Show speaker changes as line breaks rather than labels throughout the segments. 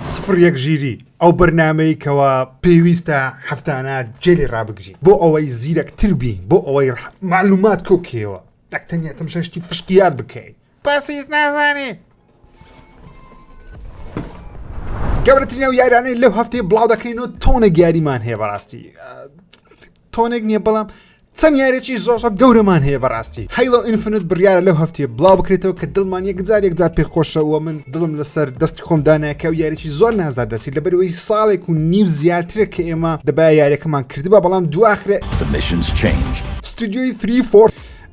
سفر یەک ژیری ئەو بەرنامەی کەوا پێویستە هەفتانە جێلی ڕابگری بۆ ئەوەی زیرەکتر بی بۆ ئەوەی معلومات کۆکەوە نەک تەنیا تەمشەشتی فشقیات بکەی پاسیس نازانی گەورەترین ئەو یارانەی لەو هەفتەیە بڵاو دەکەین و تۆنێک یاریمان هەیە بەڕاستی تۆنێک نییە بەڵام چەند یارێکی زۆر زۆر گەورەمان هەیە بەڕاستی Halo Infinite بڕیارە لەو هەفتەیە بڵاو بکرێتەوە کە دڵمان یەکجار یەکجار پێ خۆشە و من دڵم لەسەر دەستی خۆم دانایە کە ئەو یاریی زۆر نازار دەچیت لەبەرەوەی ساڵێک و نیو زیاترە کە ئێمە دەبایە یاریەکەمان کردبا بەڵام دواخرێ
The mission's changed.
ستودیۆی 3 4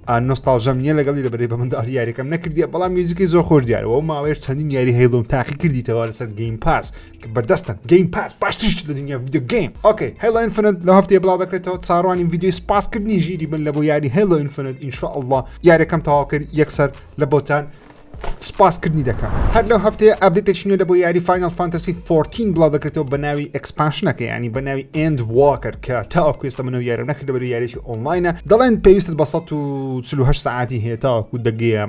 نۆستاڵژەم نییە لەگەڵی لەبەرەی بە منداڵی یاریەکەم نەکردیە بەڵام میوزیکی زۆر خۆش دیارەوە و ماوەیەش چەندین یاری Halo م تاقی کردیتەوە لەسەر Game Pass کە بەردەستن Game Pass باشترین شت لە دنیا video game okay Halo Infinite لە هەفتەیە بڵاو دەکرێتەوە چاڕوانیم ڤیدیۆی سپاسکردنی ژیری بن لە بۆ یاری Halo Infinite ئینشاءاللە یاریەکەم تەواو کرد یەکسەر لە بۆتان سپاسکردنی دەکەم هەر لەو هەفتەیە update ێکی نوێ لە بۆ یاری Final Fantasy 14 بڵاو دەکرێتەوە بە ناوی expansion ەکە ینی بە ناوی Endwalker کە تاوەکو ئێستا منەوە یارم نەکرد لەبەر یاریی ئۆنلاینە دەڵێن پێویستت بە 148 سەعاتی هەیە تاوەکو دەگەیە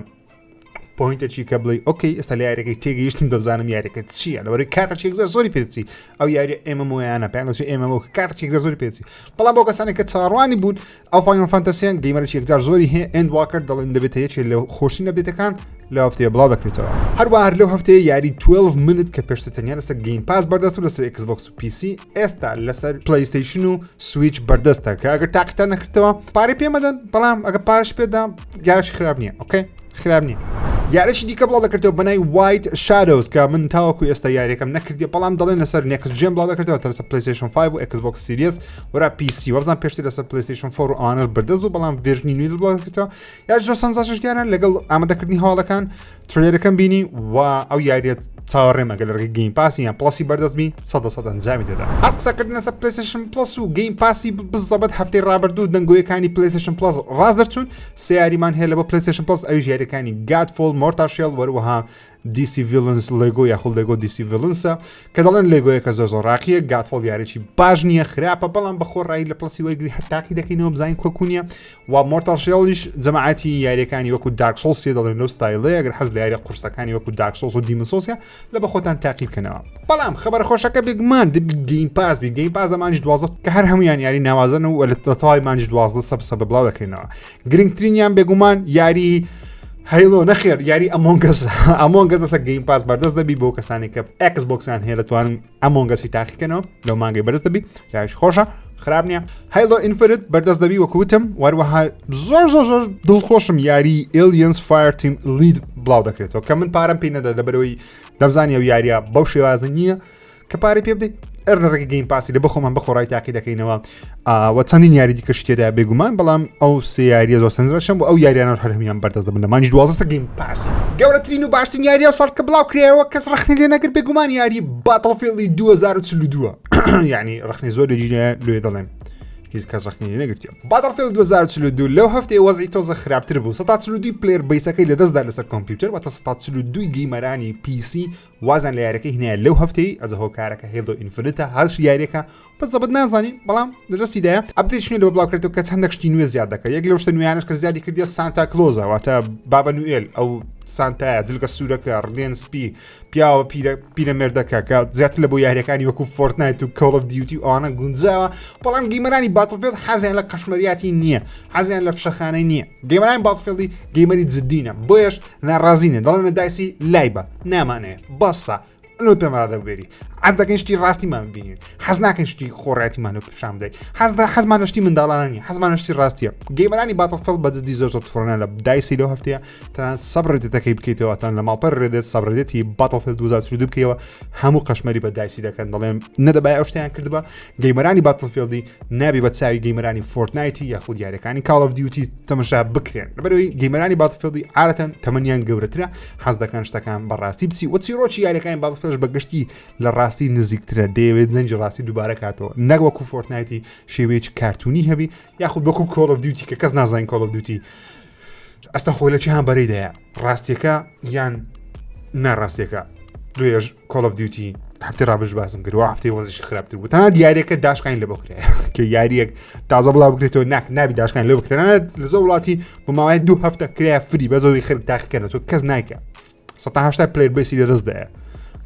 point ێکی کە بڵێ okay ئێستا لە یاریەکەی تێگەیشتم دەزانم یاریەکە چییە لەوەی کاتێک زۆر زۆری پێچی ئەو یاری MMO یانە پێیان دەچێت MMO کاتێک زۆر زۆری پێچی بەڵام بۆ کەسانێک کە چاڕوانی بوون ئەو Final Fantasy یان gamer ێکی یەکجار زۆری هەیە Endwalker دەڵێن دەبێتە یەکێک لە خۆشترین update ەکان لە هەفتەیە بڵاو دەکرێتەوە هەروەها هەر لەو هەفتەیە یاری 12 Minutes کە پێشتر تەنیا لەسەر Game Pass بەردەست و لەسەر Xbox و PC ئێستا لەسەر PlayStation و Switch بەردەستە کە ئەگەر تاقیتان نەکردەوە پارەی پێمەدەن بەڵام ئەگە پارەش پێدا یارش خراپ نییە okay خراپ نییە. یاریی دیکە بڵاو دەکردەوە بەنای White Shadows کە من تاوەکو ئێستا یاریەکەم نەکردی بەڵام دەڵێن لەسەر next gen بڵاو دەکردەوە لەسەر PlayStation 5 و Xbox Series وەرا PC وەبزان پێشتر لەسەر PlayStation 4 و ئەوانەش بەردەست بوو بەڵام version ی نوێی بڵاو دەکردەوە یاری زۆر سەنجاشش دیارە لەگەڵ ئامادەکردنی هەواڵەکان trailer ەکەم بینی و ئەو یاریە چاوەڕێم ئەگەر لە ڕێگەی Game Pass ی یان Plus ی بەردەست بی سەدە سەد ئەنجامی دەدا. هەر قسەکردن لەسەر PlayStation Plus و Game Pass ی بزەبت هەفتەی ڕابردوو دەنگۆیەکانی PlayStation Plus ڕاست دەرچوون سێ یاریمان هەیە لە بۆ PlayStation Plus ئەویش یاریەکانی Godfall Mortal Shell وەروەها DC Villains LEGO یاخود LEGO DC Villains ە کە دەڵێن LEGO یەکە زۆر زۆر ڕاقیە Godfall یاریی باش نییە خراپە بەڵام بە خۆڕایی لە Plus ی وەرگری هەر تاقی دەکەینەوە بزانین کۆکونیە و Mortal Shell یش جەماعەتی یاریەکانی وەکو Dark Souls ە دەڵێن لەو style ەیە گەر حەز لە یاریە قورسەکانی وەکو Dark Souls و Demon's Souls ە لە بە خۆتان تاقی بکەنەوە بەڵام خبرە خۆشەکە بێگومان دەبی Game Pass بی Game Pass مانگی 12 کە هەر هەمویان یاری ناوازن و لە تەواوی مانگی 12 سەب سەب بڵاو دەکرێنەوە گرنگترینیان بێگومان یاری Halo نەخێر یاری Among Us Among Us لەسەر Game Pass بەردەست دەبی بۆ کەسانی کە Xbox یان هەیە دەتوانن Among Us ی تاقیکەنەوە لەو مانگەی بەرز دەبی یاریش خۆشە خراپ نییە Halo Infinite بەردەست دەبی وەکوتم وەروەها زۆر زۆر زۆر دڵخۆشم یاری Aliens Fireteam Elite بڵاو دەکرێتەوە کە من پارەم پێی نەدا لەبەرەوەی دەمزانی ئەو یاریە بەو شێوازە نییە کە پارەی پێ بدەیت ئەر لە ڕێگەی Game Pass ی لە بەخۆمان بەخۆڕای تاقی دەکەینەوە و چەندین یاری دیکە شتێدا بێگومان بەڵام ئەو سێ یاریە زۆر سەرنجڕاکێشن بۆ ئەو یاریانە هەر هەموویان بەردەست دەبن لە مانگی 12 Game Pass گەورەترین و باشترین یاری ئەو ساڵ کە بڵاو کرایەوە کەس ڕەخنەی لێ نەگرت بێگومان یاری Battlefield ی 2042 یعنی ڕەخنەی زۆر لێ لێ دەڵێم هیچ کەس ڕەخنەی لێ نەگرتیە Battlefield 2042 لەو هەفتەیە وەزعی تۆزە خراپتر بوو 142 player base ەکەی لەدەستدا لەسەر کۆمپیوتەر واتە 142 gamer انی PC وازیان لە یاریەکەی هێنایە لەو هەفتەی ئەزە هۆکارەکە Halo Infinite ە هەرش یاریەکە بەزەبت نازانین بەڵام لە دەستیدایە update نوێ لەوە بڵاو کردەوە کە چەندێک شتی نوێ زیاد دەکات یەک لەو شتە نوێیانەش کە زیادی کردیە Santa Claus ە واتە بابە نوێل ئەو سانتایە جلکە سوورەکە ڕدێن سپی پیاوە پیرە پیرەمێردەکە کە زیاتر لە بۆ یاریەکانی وەکو Fortnite و Call of Duty و ئەوانە گونجاوە بەڵام gamer انی Battlefield حەزیان لە قەشمەریاتی نییە حەزیان لە فشەخانەی نییە gamer انی Battlefield ی gamer ی جدینە بۆیەش ناڕازینە دەڵێن لە DICE ی لای بە نامانەیە بەسە لۆ پێمان دەبێری حەز دەکەین شتی ڕاستیمان ببینین حەز ناکەین شتی خۆڕاتیمان و پیشان بدەیت حەزدا حەزمان لە شتی منداڵانە نیە حەزمان لە شتی ڕاستیە gamer انی Battlefield بە جدی زۆر زۆر توڕەنە لە DICE ی لەو هەفتەیە تەنان subreddit ەکەی بکەیتەوە تان لە ماڵپەر Reddit subreddit ی Battlefield 2022 بکەیەوە هەموو قەشمەری بە DICE ی دەکەن دەڵێن نەدەبای ئەو شتیان کردبا gamer انی Battlefield ی نابی بە چاوی gamer انی Fortnite ی یاخود یاریەکانی Call of Duty تەمەشا بکرێن لەبەرەوەی gamer انی Battlefield ی عادەتەن تەمەنیان گەورەترە حەز دەکەن شتەکان بەڕاستی بچی و چیرۆکی یاریەکانی Battlefield ش بەگشتی لە ڕاستی نزیکترە دەیەوێت زەنگی ڕاستی دووبارە کاتەوە نەک وەکو Fortnite ی شێوەیەکی کارتونی هەبی یاخود وەکو Call of Duty کە کەس نازانین Call of Duty ئەستا خۆی لە چیان بەرەیدایە ڕاستیەکە یان ناڕاستیەکە دوێژ Call of Duty هەفتی ڕابش باسم کرد و هەفتی وەزیش خراپتر بوو تەنانەت یاریەکە داشکانی لە بکرێ کە یاریەک تازە بڵاو بکرێتەوە ناک نابی داشکان لێ بکرێت لە زۆر وڵاتی بۆ ماوەی دوو هەفتە کرا free بەزەوی خەرک تاقیکەنەوە تۆ کەس نایکە 180 player base ی لەدەست دایە.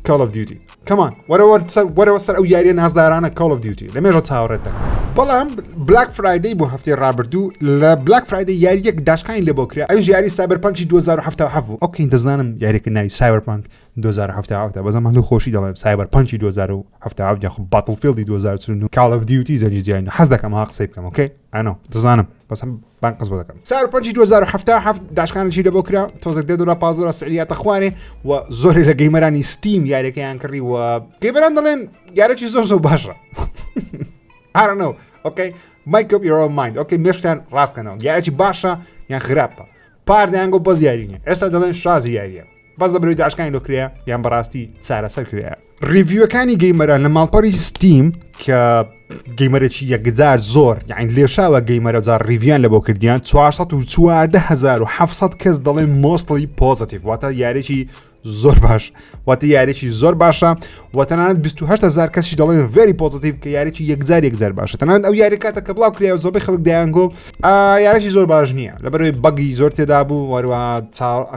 Call of Duty come on وەرەوە وەرەوە سەر ئەو یاریە نازدارانە Call of Duty لە مێژە چاوەڕێت دەکەم. بەڵام Black Friday بۆ هەفتەی ڕابردوو لە Black Friday یاریەک داشکانی لێ بۆ کرا ئەویش یاری Cyberpunk ی 2077 بوو. okay دەزانم یاریەکە ناوی Cyberpunk 2077 بەزەم هەلو خۆشی دەڵێم Cyberpunk ی 2077 یاخود Battlefield ی 2049 Call of Duty زەنی جیاین حەز دەکەم ها قسەی بکەم okay ئەنۆ دەزانم بەس هەم بان قز بۆ دەکەم Cyberpunk ی 2077 داشکانێکی لە بۆ کرا تۆزێک دە دۆلار 15 دۆلار سعریاتە خوارێ و زۆرێک لە gamer انی Steam یاریەکەیان کڕی و gamer ان دەڵێن یارێکی زۆر زۆر باشە I don't know. Okay, make up your own mind. Okay, مێشتان ڕاستکەنەوە یارێکی باشە یان خراپە پار دەیانگۆ بەس یاری نیە ئێستا دەڵێن شازی یاریە بەس لە بەرەوەی داشکانی لۆ کرێ یان بەڕاستی چارەسەر کرێ review ەکانی gamer ان لە ماڵپەڕی Steam کە gamer ێکی یەکجار زۆر یاین لێشاوە gamer ە جار review یان لە بۆ کردیان 414700 کەس دەڵێن mostly positive واتە یارێکی زۆر باش واتە یاریی زۆر باشە و تەنانەت 28هزار کەسی دەڵێن very positive کە یاریی یەکجار یەکجار باشە تەنانەت ئەو یاری کاتە کە بڵاو کرایە زۆربەی خەڵک دەیانگۆ یاریی زۆر باش نییە لەبەرەوەی bug ی زۆر تێدا بوو وەروە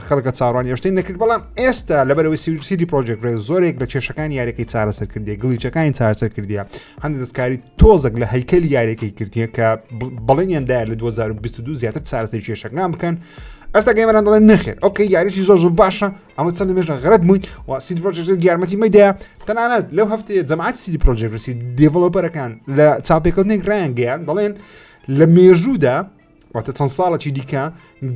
خەڵکە چاڕوانی شتێک نەکرد بەڵام ئێستا لەبەرەوەی CD Projekt Red زۆرێک لە کێشەکانی یاریەکەی چارەسەر کردیە glitch ەکانی چارەسەر کردیە هەندێک دەستکاری تۆزێک لە هەیکەلی یاریەکەی کردیە کە بەڵێنیان دایە لە 2022 زیاتر چارەسەری کێشەکان بکەن ئەستا gamer ان دەڵێن نەخێر okay یاریی زۆر زۆر باشە ئەمە چەند مێژە غەرەت بووین و CD Projekt یارمەتی مەدایە تەنانەت لەو هەفتەیە جەماعەت CD Projekt developer ەکان لە چاپێکەوتنێک ڕایانگەیان دەڵێن لە مێژوودا واتە چەند ساڵێکی دیکە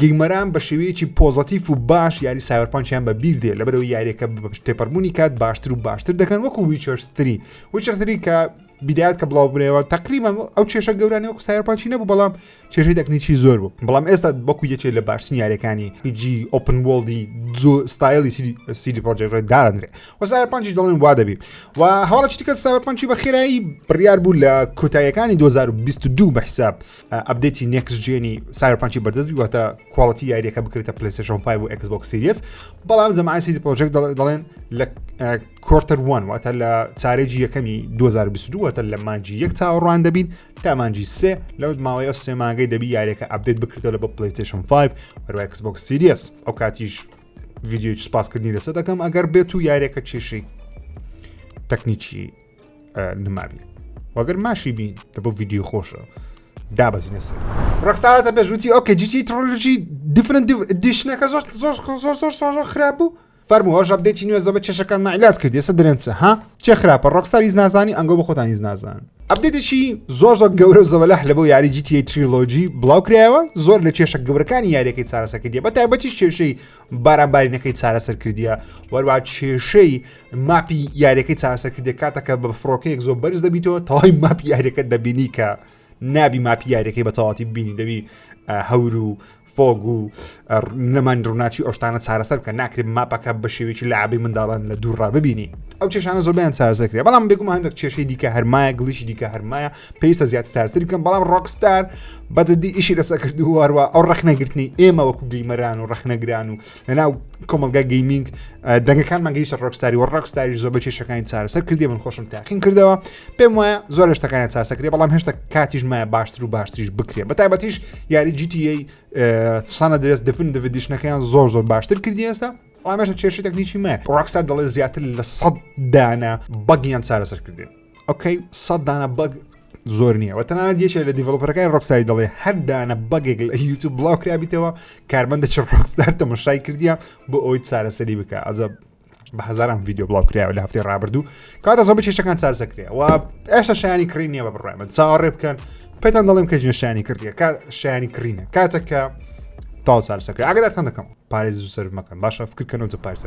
gamer ان بە شێوەیەکی positive و باش یاری Cyberpunk یان بە بیر دێ لەبەرەوە یاریەکە بە تێپەربوونی کات باشتر و باشتر دەکەن وەکو Witcher 3 Witcher 3 کە بیدایەت کە بڵاو برەوە تقریبا ئەو کێشە گەورانی وەکو Cyberpunk ی نەبوو بەڵام کێشەی تەکنیکی زۆر بوو بەڵام ئێستا وەکو یەکێ لە باشترین یاریەکانی RPG open world ی زۆ style ی CD Projekt Red دادەنرێ و Cyberpunk ی دەڵێن وا دەبی و هەواڵە چیتکە Cyberpunk ی بە خێرایی بڕیار بوو لە کۆتاییەکانی 2022 بە حساب update ی next gen ی Cyberpunk ی بەردەست بی واتە quality یاریەکە بکرێتە PlayStation 5 و Xbox Series بەڵام جەماعەی CD Projekt دەڵێن لە quarter 1 واتە لە چارێکی یەکەمی 2022 واتە لە مانجی یەک چاوەڕوان دەبین تا مانجی سێ لەو ماوەی ئەو سێ مانگەی دەبی یاریەکە update بکرێتەوە لە بۆ PlayStation 5 وەروە Xbox Series ئەو کاتیش ڤیدیۆی سپاسکردنی لەسەر دەکەم ئەگەر بێت و یاریەکە کێشەی تەکنیکی نمابی وەگەر ماشی بی لە بۆ ڤیدیۆ خۆشە دابەزینە سەر Rockstar اتە پێشوتی okay GTA Trilogy Definitive Edition ەکە زۆر زۆر زۆر زۆر زۆر خراپ بوو فەرموو هەش update ی نوێ زۆبە کێشەکانمان عیلاج کرد ئێستا درێن چ ها چێ خراپە Rockstar هیچ نازانی ئەنگۆ بە خۆتان هیچ نازان update ێکی زۆر زۆر گەورە و زەبەلاح لە بۆ یاری GTA Trilogy بڵاو کرایەوە زۆر لە کێشە گەورەکانی یاریەکەی چارەسەر کردیە بە تایبەتیش کێشەی بارانبارینەکەی چارەسەر کردیە وەروە کێشەی map ی یاریەکەی چارەسەر کردیە کاتەکە بە فڕۆکەیەک زۆر بەرز دەبیتەوە تەواوی map ی یاریەکە دەبینی کە نابی map ی یاریەکەی بە تەواتی ببینی دەبی هەور و fog و نەمانی ڕووناچی ئەو شتانە چارەسەر بکە ناکرێت map ەکە بە شێوەیەکی لەعبەی منداڵان لە دوور ڕا ببینی ئەو کێشانە زۆربیان چارەسەر کرێ بەڵام بێگومان هەندێک کێشەی دیکە هەرمایە glitch ی دیکە هەرمایە پێویستە زیاتر چارەسەری بکەن بەڵام Rockstar بەجددی ئیشی لەسەر کردووە هەروە ئەو ڕەخنەگرتنی ئێمە وەکو gamer ان و ڕەخنەگران و لەناو کۆمەڵگای gaming دەنگەکانمان گەیشتە Rockstar ی و Rockstar ی زۆر بە کێشەکانی چارەسەر کردی من خۆشم تاقیم کردەوە پێم وایە زۆر شتەکانی چارەسەر کردی بەڵام هێشتا کاتیش مایە باشتر و باشتریش بکرێ بە تایبەتیش یاری GTA San Andreas Definitive Edition ەکەیان زۆر زۆر باشتر کردی ئێستا بەڵام هێشتا کێشەی تەکنیکی مایە Rockstar دەڵێ زیاتر لە 100 دانە bug یان چارەسەر کردی okay 100 دانە bug زۆر نییە و تەنانەت یەکێک لە developer ەکانی Rockstar ی دەڵێ هەر دانە bug ێک لە یوتیوب بڵاو کرابیتەوە کارمەندێکی Rockstar تەمەشای کردیە بۆ ئەوەی چارەسەری بکە ئەجە بە هەزاران ڤیدیۆ بڵاو کرایەوە لە هەفتەی ڕابردوو کاتە زۆر کێشەکان چارەسەر کرێ و ئێستا شایانی کڕین نییە بە بڕای من چاوەڕێ بکەن پێتان دەڵێم کە جنە شایانی کردیە کە شایانی کڕینە کاتێک کە تاو چارەسەر کرێ ئاگادارتان دەکەم پارێز و سەر مەکەن باشە فکرکەنەوە جە پارێز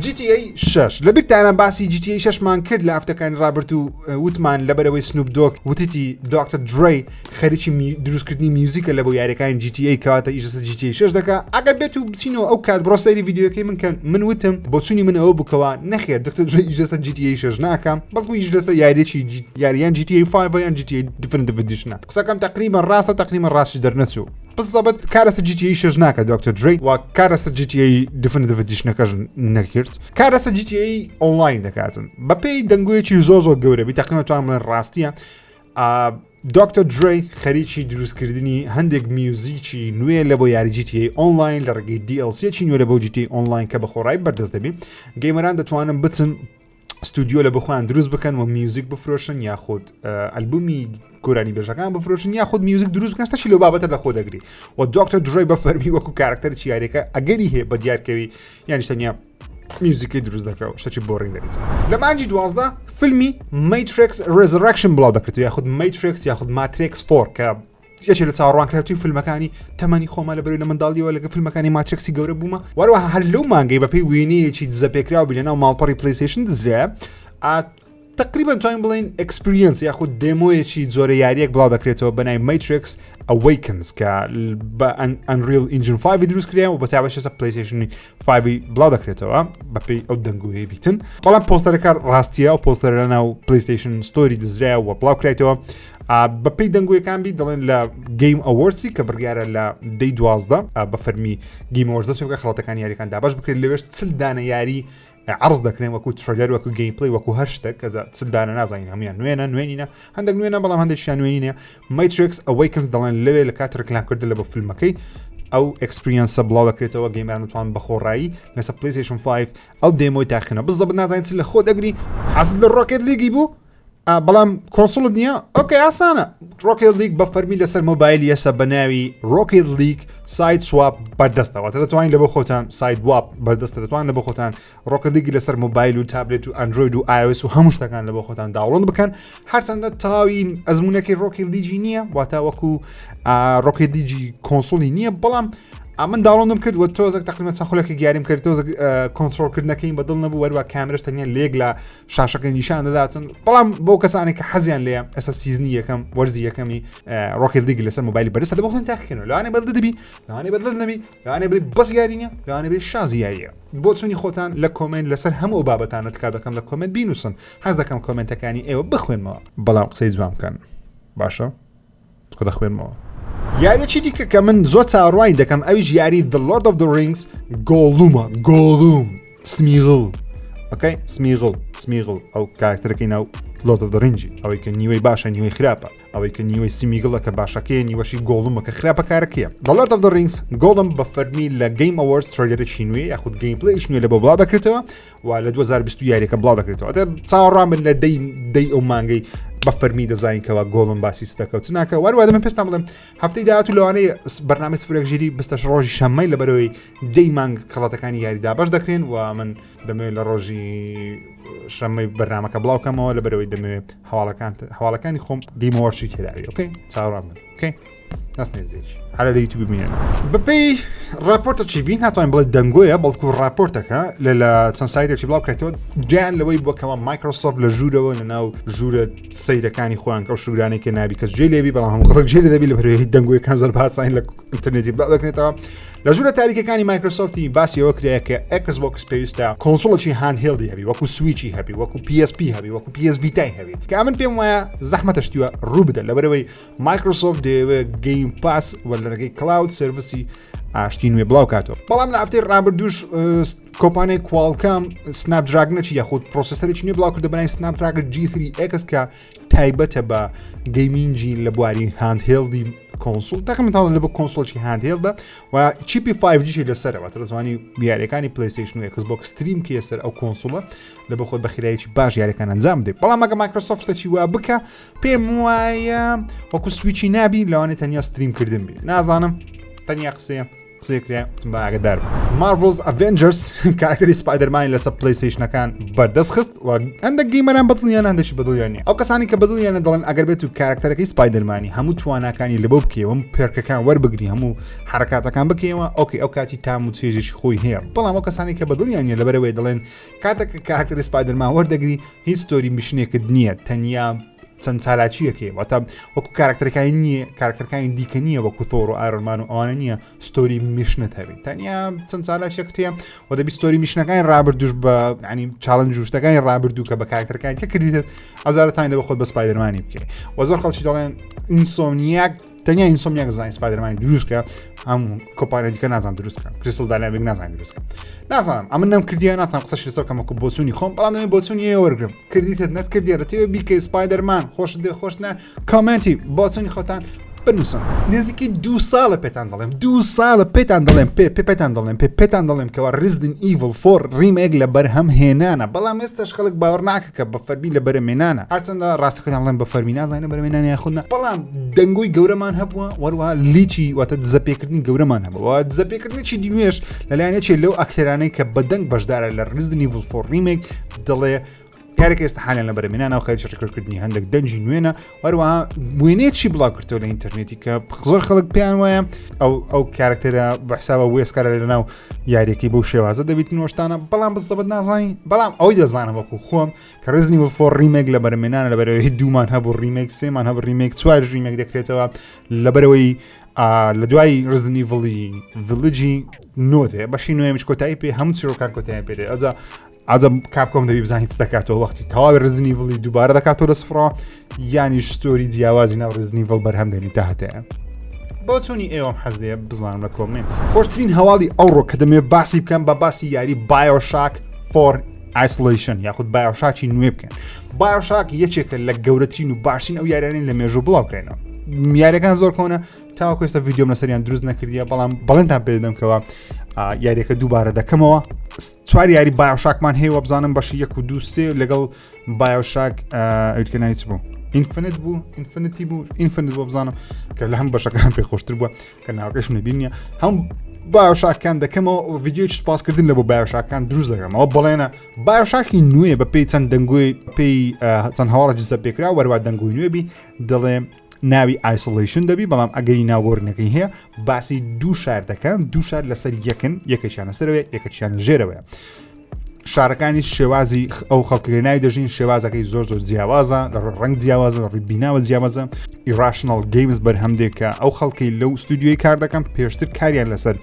GTA 6 لە بیرتانە باسی GTA 6 مان کرد لە هەفتەکانی ڕابردوو وتمان لەبەرەوەی Snoop Dogg وتیتی Dr. Dre خەریکی دروستکردنی music ە لە بۆ یاریەکانی GTA کەواتە ئیش لەسەر GTA 6 دەکا ئەگەر بێت و بچینەوە ئەو کات بڕۆ سەیری ڤیدیۆکەی من کەن من وتم بۆچوونی من ئەوە بکەوە نەخێر Dr. Dre ئیش لەسەر GTA 6 ناکەم بەڵکو ئیش لەسەر یاریەکی یاریان GTA 5 یان GTA Definitive Edition قسەکەم تقریبا ڕاستە تقریبا ڕاستی دەرنەچوو بالضبط کار لەسەر GTA 6 ناکە Dr. Dre و کار لەسەر GTA Definitive Edition ەکەش نەکرد کار لەسەر GTA Online دەکاتن بەپێی دەنگۆیەکی زۆر زۆر گەورە بی تقریبا توانم بڵێن ڕاستیە. دکتۆر درەی خەریکی دروستکردنی هەندێک میوزیکی نوێ لە بۆ یاری GTA Online لە ڕێگەی DLC ەکی نوێ لە بۆ GTA Online کە بە خۆڕایی بەردەست دەبی gamer ان دەتوانن بچن ستودیۆ لە بخۆیان دروست بکەن و میوزیک بفرۆشن یاخود ئەلبومی گۆرانی بێژەکان بفرۆشن یاخود میوزیک دروست بکەن شتەشی لەو بابەتە لە خۆ دەگری و دکتۆر درەی بە فەرمی وەکو کارکتەرێکی یاریەکە ئەگەری هەیە بە دیارکەوی یانیش تەنیا میوزیکی دروست دەکە و شتێکی boring دەبێت. لە مانگی 12 فیلمی Matrix Resurrection بڵاو دەکرێت یاخود Matrix یاخود Matrix 4 کە یەکێ لە چاوەڕوانکراوترین فیلمەکانی تەمەنی خۆمە لە بەرەوەی لە منداڵیەوە لەگە فیلمەکانی Matrix ی گەورە بوومە وەروەها هەر لەو مانگەی بەپێی وێنەیەکی دزەپێکراو بی لەناو ماڵپەڕی PlayStation دزرایە تقریبا توانین بڵێین experience یاخود demo یەکی جۆرە یاریەک بڵاو دەکرێتەوە بە ناوی Matrix Awakens کە بە Unreal Engine 5 دروست کرێن و بە تایبەت لەسەر PlayStation 5 بڵاو دەکرێتەوە بەپێی ئەو دەنگۆیە بیتن بەڵام پۆستەرەکە ڕاستیە ئەو پۆستەرە لە ناو PlayStation Store ی دزرایە و بڵاو کرایتەوە بەپێی دەنگۆیەکان بی دەڵێن لە Game Awards ی کە بڕیارە لە دەی 12 بە فەرمی Game Awards دەست پێ بکە خەڵاتەکانی یاریەکان دابەش بکرێت لەوێش 40 دانە یاری عەرز دەکرێن وەکو trailer وەکو gameplay وەکو هەر شتێک کە چ دانە نازانین هەمویان نوێنە نوێنینە هەندێک نوێنە بەڵام هەندێکیان نوێنینە Matrix Awakens دەڵێن لەوێ لە کات ڕکلامکردن لە بۆ فیلمەکەی ئەو experience ە بڵاو دەکرێتەوە gamer ان دەتوان بە خۆڕایی لەسەر PlayStation 5 ئەو demo ی تاقینە بزەبت نازانین چ لە خۆ دەگری حەزت لە Rocket League ی بوو بەڵام console ت نییە؟ okay ئاسانە Rocket League بە فەرمی لەسەر مۆبایلی ئێستا بە ناوی Rocket League SideSwap بەردەستەوە دەتوانین لە بۆ خۆتان SideSwap بەردەستە دەتوان لە بۆ خۆتان Rocket League لەسەر مۆبایل و تابلێت و ئەندرۆید و iOS و هەموو شتەکان لە بۆ خۆتان download بکەن هەرچەندە تاوی ئەزمونونەکەی Rocket League ی نییە واتە وەکو Rocket League ی console ی نییە بەڵام ئەمن download م کرد و تۆزێک تقریبا چەند خولەکێک یاریم کرد تۆزێک کۆنترۆڵکردنەکەی بەدڵ نەبوو وەروە کامرش تەنیا لێک لە شاشەکە نیشان دەداتن بەڵام بۆ کەسانێک کە حەزیان لێ ئێستا season ی یەکەم وەرزی یەکەمی Rocket League لەسەر مۆبایلی بەرزە لە بۆخۆتان تاقیکەنەوە لەوانەیە بەدڵ دەبی لەوانەیە بەدڵ نەبی لەوانەیە بڵێ بەس یاری نییە لەوانەیە بڵێ شازی یاریە بۆچوونی خۆتان لە comment لەسەر هەموو ئەو بابەتانە تکا دەکەم لە comment بینوسن حەز دەکەم comment ەکانی ئێوە بخوێنمەوە بەڵام قسەی جوان بکەن باشە چونکە دەخوێنمەوە. یاریەکی دیکە کە من زۆر چاوەڕوانی دەکەم ئەویش یاری The Lord of the Rings گۆڵومە گۆڵوم سمیغڵ okay سمیغڵ سمیغڵ ئەو کارکتەرەکەی ناو Lord of the Rings ی ئەوەی کە نیوەی باشە نیوەی خراپە ئەوەی کە نیوەی سمیگڵە کە باشەکەی نیوەشی گۆڵومە کە خراپە کارەکەیە The Lord of the Rings گۆڵم بە فەرمی لە Game Awards trailer ێکی نوێ یاخود gameplay ش نوێ لە بۆ بڵاو دەکرێتەوە و لە 2020 یاریەکە بڵاو دەکرێتەوە ئەتە چاوەڕوان بن لە دەی دەی ئەو مانگەی بە فەرمی دەزانین کەوا گۆڵم باسی ستەکە و چناکە وەروە دەمە پێشتان بڵێم هەفتەی داهاتوو لەوانەیە بەرنامەی سفرێک ژیری بستەش ڕۆژی شەممەی لەبەرەوەی دەی مانگ خەڵاتەکانی یاری دابەش دەکرێن و من دەمەوێت لە ڕۆژی شەممەی بەرنامەکە بڵاو کەمەوە لەبەرەوەی دەمەوێت هەواڵەکان هەواڵەکانی خۆم Game Awards ی تێداوی okay چاوەڕوان بن okay دەست نێزێکی هەر لە یوتیوب ببینن بەپێی راپۆرتە چی بین ناتوانین بڵێ دەنگۆیە بەڵکو راپۆرتەکە لە لە چەند سایتێکی بڵاو کرێتەوە جیان لەوەی بۆ کەەوە مایکرۆسۆفت لە ژوورەوە لە ناو ژوورە سەیرەکانی خۆیان کەو شوورانێک کە نابی کەس جێ لێبی بەڵام هەموو خەڵک جێ لێ دەبی لە بەرەوەی دەنگۆیەکان زۆر باساین لە ئینتەرنێتی بڵاو دەکرێتەوە لە ژوورە تاریکەکانی مایکرۆسۆفتی باسی ئەوە کرایە کە Xbox پێویستە console ێکی handheld ی هەبی وەکو سویچی هەبی وەکو PSP هەبی وەکو PS Vita ی هەبی کە من پێم وایە زەحمەتە شتیوە ڕوو بدە لەبەرەوەی مایکرۆسۆفت دەیەوێت Game Pass و لە ڕێگەی cloud service ی ئاشتی نوێ بڵاو کاتەوە بەڵام لە هەفتەی ڕابردووش کۆمپانیای Qualcomm Snapdragon ەکی یاخود processor ێکی نوێ بڵاو کردە بەناوی Snapdragon G3 X کە تایبەتە بە gaming ی لە بواری handheld ی console تاکە تاڵ لە بۆ console ی handheld ە و chip ی 5G لەسەرەوە دەتوانی یاریەکانی PlayStation و Xbox stream کێ سەر ئەو console ە لە بۆ خۆت بە خێرایەکی باش یاریەکان ئەنجام بدەیت بەڵام ئەگە مایکرۆسۆفت شتێکی وا بکە پێم وایە وەکو سویچی نابی لەوانێت تەنیا stream کردن بی نازانم تەنیا قسەیە قسەیە کرا با ئاگدار Marvel's Avengers کارکتەری سپایدەرمانی لەسەر PlayStation ەکان بەردەست خست و هەندێک gamer ان بەدڵیان هەندێکی بەدڵیان نیە ئەو کەسانی کە بەدڵیانە دەڵێن ئەگەر بێت و کارکتەرەکەی سپایدەرمانی هەموو تواناکانی لەبۆ بکەوە perk ەکان وەربگری هەموو حرکاتەکان بکەیەوە okay ئەو کاتی تام و چێژێکی خۆی هەیە بەڵام ئەو کەسانی کە بەدڵیان نیە لەبەرەوەی دەڵێن کاتێک کە کارکتەری سپایدەرمان وەردەگری هیچ story mission ێکت نییە تەنیا چەند چالاکیەکەی واتە وەکو کارکتەرەکانی نییە کارکتەرەکانی دیکە نییە وەکو ثۆر و Iron Man و ئەوانە نییە story mission ت هەبی تەنیا چەند چالاکیەکت هەیە و دەبی story mission ەکانی ڕابردوش بە ینی challenge و شتەکانی ڕابردوو کە بە کارکتەرەکانی کە کردیت ئازارەتان لە خۆت بە سپایدەرمانی بکەی و زۆر خەڵکی دەڵێن Insomniac. تەنیا Insomniac زانانی Spider-Man دروست کە هەم کۆمپانیا دیکە نازان دروست کەن Crystal Dynamics نازان دروست کەن نازانم ئەمن نەم کردیە ناتان قسەش لەسەر کەم وەکو بۆچوونی خۆم بەڵام دەمێ بۆچوونی ئێوە وەرگرم کردیتت نەتکردیە دەتەوێ بیکەی Spider-Man خۆشت دێ خۆش نە comment ی بۆچوونی خۆتان بنووسن نزیکی دوو ساڵە پێتان دەڵێم دوو ساڵە پێتان دەڵێم پێ پێ پێتان دەڵێم پێ پێتان دەڵێم کەوا Resident Evil four remake لە بەرهەم هێنانە بەڵام ئێستاش خەڵک باوەڕ ناکە کە بە فەرمی لە بەرەمێنانە هەرچەندە ڕاستەکەتان بڵێم بە فەرمی نازانین بەرەمێنان یاخود نا بەڵام دەنگۆی گەورەمان هەبووە وەروە leak ی واتە دزەپێکردنی گەورەمان هەبووە دزەپێکردنێکی نوێش لەلایەن یەکێ لەو ئەکتەرانەی کە بەدەنگ بەشدارە لە Resident Evil four remake دەڵێ کارێک ئێستا حالیان لە بەرەمێنانە و خەریکی record کردنی هەندێک دەنگی نوێنە هەروەها وێنەیەکی بڵاو کردەوە لە ئینتەرنێتی کە زۆر خەڵک پێیان وایە ئەو ئەو کارکتەرە بە حسابە وێسکارە لە ناو یاریەکەی بەو شێوازە دەبیت نۆشتانە بەڵام بزەبت نازانی بەڵام ئەوەی دەزانم وەکو خۆم کە Resident Evil four remake لە بەرەمێنانە لە بەرەوەی دوومان هەبوو remake سێمان هەبوو remake چوار remake دەکرێتەوە لەبەرەوەی لە دوای Resident Evil ی Village ی نۆ دێ بەشی نوێمیش کۆتایی پێ هەموو چیرۆکان کۆتایی پێ دێ ئەجا ئەجا Capcom دەبی بزانیت چ دەکاتەوە وەختی تەواوی Resident Evil ی دووبارە دەکاتەوە لە سفرەوە یانیش story جیاوازی ناو Resident Evil بەرهەم دێنی تا هەتەیە بۆچوونی ئێوەم حەز لێ بزانم لە comment خۆشترین هەواڵی ئەوڕۆ کە دەمێ باسی بکەم بە باسی یاری BioShock four Isolation یاخود BioShock ی نوێ بکەن BioShock یەکێکە لە گەورەترین و باشترین ئەو یاریانەی لە مێژوو بڵاو کرێنەوە یاریەکان زۆر کۆنە تاوەکو ئێستا ڤیدیۆم لەسەریان دروست نەکردیە بەڵام بەڵێنتان پێدەم کەەوە یاریەکە دووبارە دەکەمەوە چوار یاری BioShock مان هەیە وەبزانم بەشی یەک و دوو سێ لەگەڵ BioShock ئەوکە ناوی چ بوو Infinite بوو Infinity بوو Infinite بۆ بزانم کە لە هەم بەشەکان پێ خۆشتر بووە کە ناوکەش نبینە هەم BioShock ەکان دەکەمەوە ڤیدیۆی سپاسکردن لە بۆ BioShock ەکان دروست دەکەمەوە بەڵێنە BioShock ی نوێ بە پێی چەند دەنگۆی پێی چەند هەواڵە جزە پێکرا وەروە دەنگۆی نوێبی دەڵێ ناوی Isolation دەبی بەڵام ئەگەری ناوگۆڕینەکەی هەیە باسی دوو شار دەکەن دوو شار لەسەر یەکن یەکێکیانە سەرەوەی یەکێکیان ژێرەوەیە شارەکانی شێوازی ئەو خەڵکەکەی ناوی دەژین شێوازەکەی زۆر زۆر جیاوازە لە ڕەنگ جیاوازە لە ڕووی بیناوە جیاوازە Irrational Games بەرهەم دێک کە ئەو خەڵکی لەو ستودیۆی کار دەکەم پێشتر کاریان لەسەر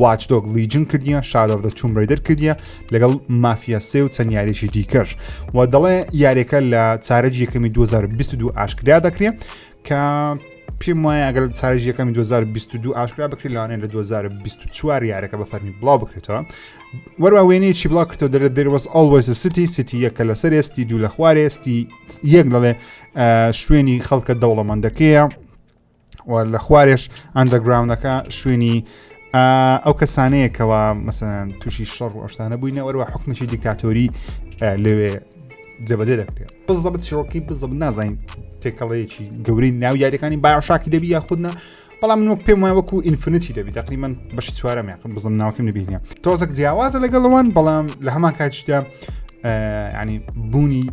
Watch Dogs Legion کردیە Shadow of the Tomb Raider کردیە لەگەڵ مافیا سێ و چەند یاریی دیکەش و دەڵێ یاریەکە لە چارەکی یەکەمی 2022 ئاشکرا دەکرێت کە پێم وایە ئەگەر چارەکی یەکەمی 2022 ئاشکرا بکرێت لەوانەیە لە 2024 یارەکە بە فەرمی بڵاو بکرێتەوە وەروە وێنەیەکی بڵاو کردەوە دەرێت there was always a city city یەکە لەسەر city دوو لە خوارێ city یەک دەڵێ شوێنی خەڵکە دەوڵەمەندەکەیە و لە خوارێش underground ەکە شوێنی ئەو کەسانەیە کەوا مەسەن تووشی شەڕ و ئەشتانە بووینە وەروە حکومێکی دیکتاتۆری لەوێ جێبەجێ دەکرێت بزەبت چیرۆکی بزەبت نازانین تێکەڵەیەکی گەورەی ناو یاریەکانی BioShock ی دەبی یاخودنا بەڵام من وەک پێم وایە وەکو Infinity دەبی تقریبا بەشی چوارەم یاخود بزم ناوکەم نبینە تۆزێک جیاوازە لەگەڵەوەن بەڵام لە هەمان کاتیشدا ینی بوونی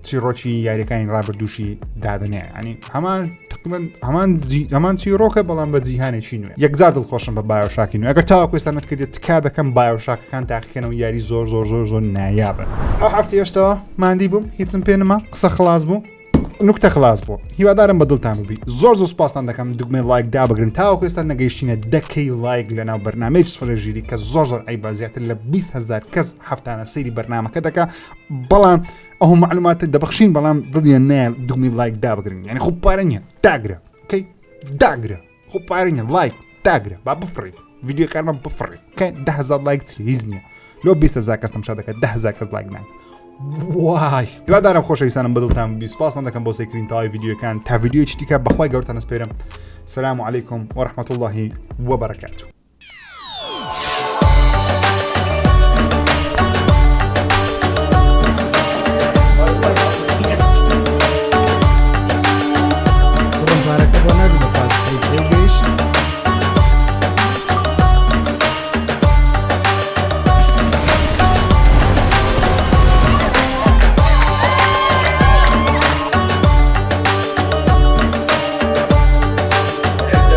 چیڕۆکی یاریەکانی ڕابردووشی دادەنێ ینی هەمان تقریبا هەمان هەمان چیرۆکە بەڵام بە جیهانێکی نوێ یەکجار دڵخۆشم بە BioShock ی نوێ ئەگەر تاوەکو ئێستا نەتکردێت تکا دەکەم BioShock ەکان تاقیکەنەوە یاری زۆر زۆر زۆر زۆر نایابن ئەو هەفتە هێشتەوە ماندی بووم هیچم پێ نما قسە خلاص بوو نوکتە خلاص بوو هیوادارم بە دڵتان ببی زۆر زۆر سپاستان دەکەم دوگمەی لایک دابگرن تاوەکو ئێستا نەگەیشتینە دەکەی لایک لە ناو بەرنامەی سفرە ژیری کە زۆر زۆر عیبە زیاتر لە 20 هزار کەس هەفتانە سەیری بەرنامەکە دەکا بەڵام ئەو معلوماتە دەبەخشین بەڵام دڵیان نایە دوگمەی لایک دابگرن یعنی خۆ پارە نییە داگرە کەی داگرە خۆ پارە نییە لایک داگرە با بفڕی ڤیدیۆکانمان بفڕی کە دههزار لایک چی هیچ نییە لۆ 20هزار کەس تەمشا دەکات دههزار کەس لایک ناکات وای هیوادارم خۆشەویستانم بەدڵتان بی سپاسان دەکەم بۆ سەیرکردنی تەواوی ڤیدیۆکان تا ڤیدیۆیەکی دیکە بەخوای گەورەتان ئەسپێرم سلام علیکم ورحمة الله وبرکاته
کوڕم پارەکە بۆ ناردی بە فاست پەی پێ گەیشت؟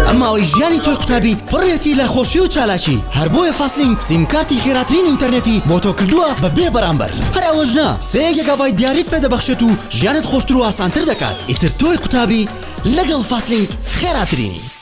ئەم ماوەی ژیانی تۆی قوتابی پڕیەتی لە خۆشی و چالاکی، هەر بۆیە فاستلینک سیمکارتی خێراترین ئینتەرنێتی بۆ تۆ کردووە بە بێ بەرامبەر. هەر ئەوەش نا، سێ گێگابایت دیاریت پێ دەبەخشێت و ژیانت خۆشتر و ئاسانتر دەکات. ئیتر تۆی قوتابی لەگەڵ فاستلینک خێراترینی.